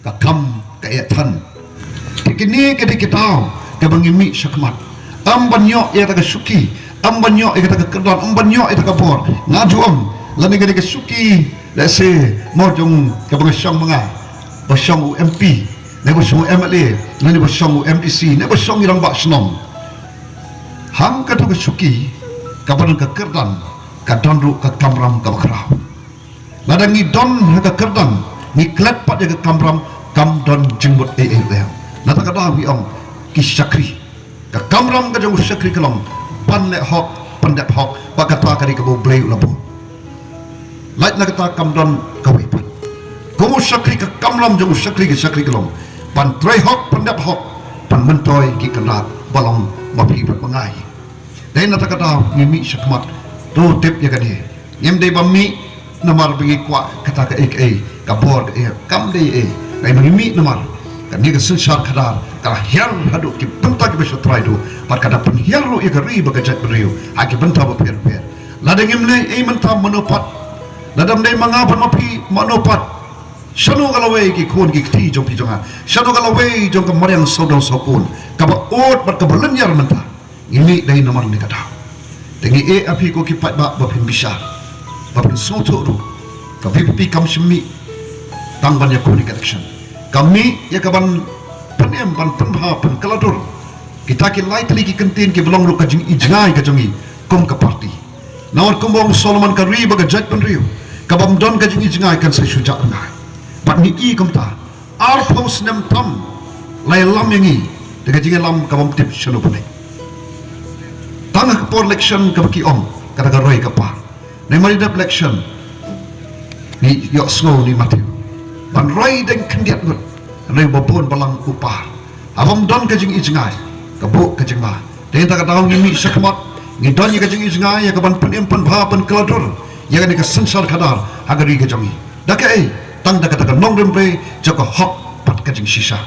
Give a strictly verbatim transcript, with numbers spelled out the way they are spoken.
ka kam ka ïa than. Te kine ka dei ka daw kaba ngi mih shakhmat. Ym ban ïoh ïa kata ka shuki, ym ban ïoh ïa kata ka kyrdan, ym ban ïoh ïa kata ka bor. Nga ju ong, lane ka dei ka shuki, lehse mo jong kaba nga shong ma nga, ba shong u M P, ne ba shong u M L A, ne ba shong u M D C, ne ba shong i rangbah shnong. Hangkato ka shuki, kaba don ka kyrdan, ka don ruh ka kamram kaba khraw. Lada ngi don ha ka kyrdan, ngi klet pat ïa ka kamram, kam don jingmut ei ei ruh. Na kata ka daw ngi ong ki shakri. Ka kamram ka jong u shakri ka long ban leh hok, ban dep hok, bad kata ka dei kaba U Blei u la buh. Lait na kata kam don kawei pat. Kum u shakri, ka kamram jong u shakri, ka shakri ka long ban trei hok, ban dep hok, ban myntoi ki kynrad ba long ma phi bad ma nga hi. Dei na kata ka daw ngi mih shakhmat. To tip ïa kane. Ngim dei ba mih namar ba ngi kwah kata kaei kaei, ka bor kaei, kam dei ei. Ngi mih namar kane ka synshar khadar ka la hiar haduh ki bynta kiba sha trai duh, bad ka da pynhiar ruh ïa ka ri bad ka jaitbynriew ha ki bynta bapher bapher. Lada ngim leh ei mynta, mano pat? Lada ym dei ma nga bad ma phi, mano pat? Shano ka lawei ki khun ki kti jong phi jong nga? Shano ka lawei jong ka mariang sawdong sawkun kaba ud bad kaba lynñiar mynta? Ngi mih dei namar kane ka daw. Te ngi ïa phi ko ki paidbah ba phin bishar, ba phin sngewthuh ruh. Ka VPP kam shym mih tang ban ïakhun ïa ka election. Ka mih ïa ka ban pynim, ban pynbha, pynkylla dur kita ki lai tylli ki kyntien kiba long ruh ka jingijngai ka jong ngi kum ka party. Namar kumba ong u Solomon, ka ri bad ka jaitbynriew ka bym don ka jingijngai kan sa shu jah rngai. Bad ngi i kumta, arphew snem tam la ïalam ïa ngi da ka jingïalam ka bym tip shano ban leit. Tang ha ka por election kaba ki ong kata ka roi ka par. Namar ïa dep election ngi ïohsngew, ngi mathiu ban roi dang khyndiat ngut. Hynrei ba bun balang u par. Haba ym don ka jingijngai, ka buh ka jingma. Te ynda ka daw ngi mih shakhmat, ngi don ïa ka jingijngai ïa ka ban pynim, pynbha, pynkylla dur ïa kane ka synshar khadar ha ka ri ka jong ngi. Da kaei? Tang da kata ka nongrim briew jong ka hok bad ka jingshisha.